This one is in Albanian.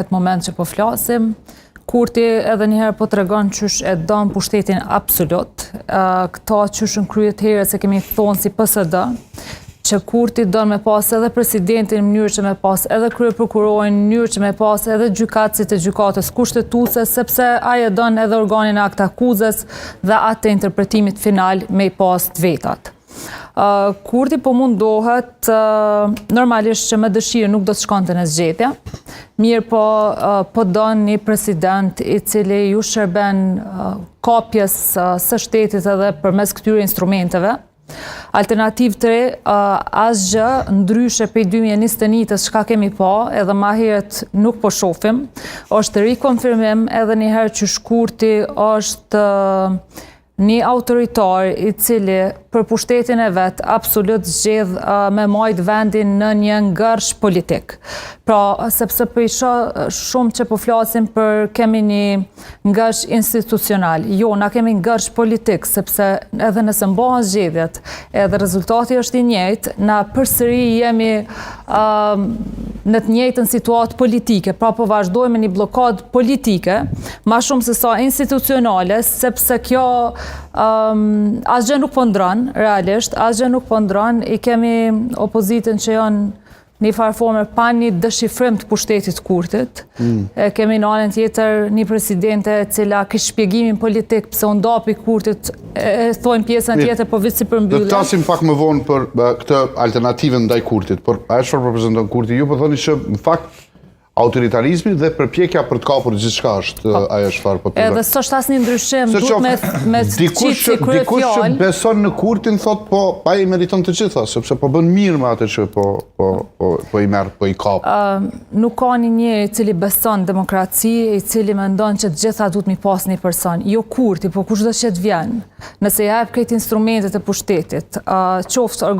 Këtë moment që po flasim, Kurti edhe njëherë po tregon qysh e don pushtetin absolut. Këta qysh në krye të herës e kemi thonë si PSD, që Kurti don me pas edhe presidentin në mënyrë që me pas edhe kryeprokurorin, në mënyrë që me pas edhe gjykatësit e gjykatës kushtetuese, sepse ai e don edhe organin e aktakuzës dhe atë të interpretimit final me i pas të vetat. Kurti po mundohet normalisht që me dëshirë nuk do të shkonte në zgjedhje, mirëpo po don një president i cili ju shërben kapjes së shtetit edhe përmes këtyre instrumenteve. Alternativë të re, asgjë ndryshe prej 2021-ës çka kemi pa, edhe ma herët nuk po shofim, është rikonfirmim edhe njëherë që Kurti është Një autoritar i cili për pushtetin e vet absolut zgjedh me majt vendin në një ngërç politik. Pra, sepse po i shoh shumë që po flasim për kemi një ngërç institucional. Jo, na kemi ngërç politik, sepse edhe nëse mbahen zgjedhjet, edhe rezultati është i njëjtë, na përsëri jemi në të njëjtën situatë politike, pra po vazhdojmë me një bllokadë politike, ma shumë se sa institucionale, sepse kjo um, asgjë nuk po ndron, realisht, asgjë nuk po ndron, i kemi opozitën që janë një farë forme pa një deshifrim të pushtetit Kurtit. Mm. E kemi në anën tjetër një presidente e cila kish shpjegimin politik pse u nda pi Kurtit e thojnë pjesën tjetër, po veç si përmbyllje. Do të flasim pak më vonë për këtë alternativën ndaj Kurtit, por ajo çfarë po prezanton Kurti, ju po thoni që në fakt autoritarizmi dhe përpjekja për të kapur gjithçka është po. ajo çfarë po prezanton. Edhe s'është asnjë ndryshim, duhet me me dikush që dikush që beson në Kurtin thotë po pa i meriton të gjitha, sepse po bën mirë me atë që po po po po i merr, po i kap. Ëm nuk ka një njeri i cili beson demokraci, i cili mendon që të gjitha duhet mi pas një person. Jo Kurti, po kushdo që të vjen. Nëse ja jep krejt instrumentet e pushtetit, qoftë.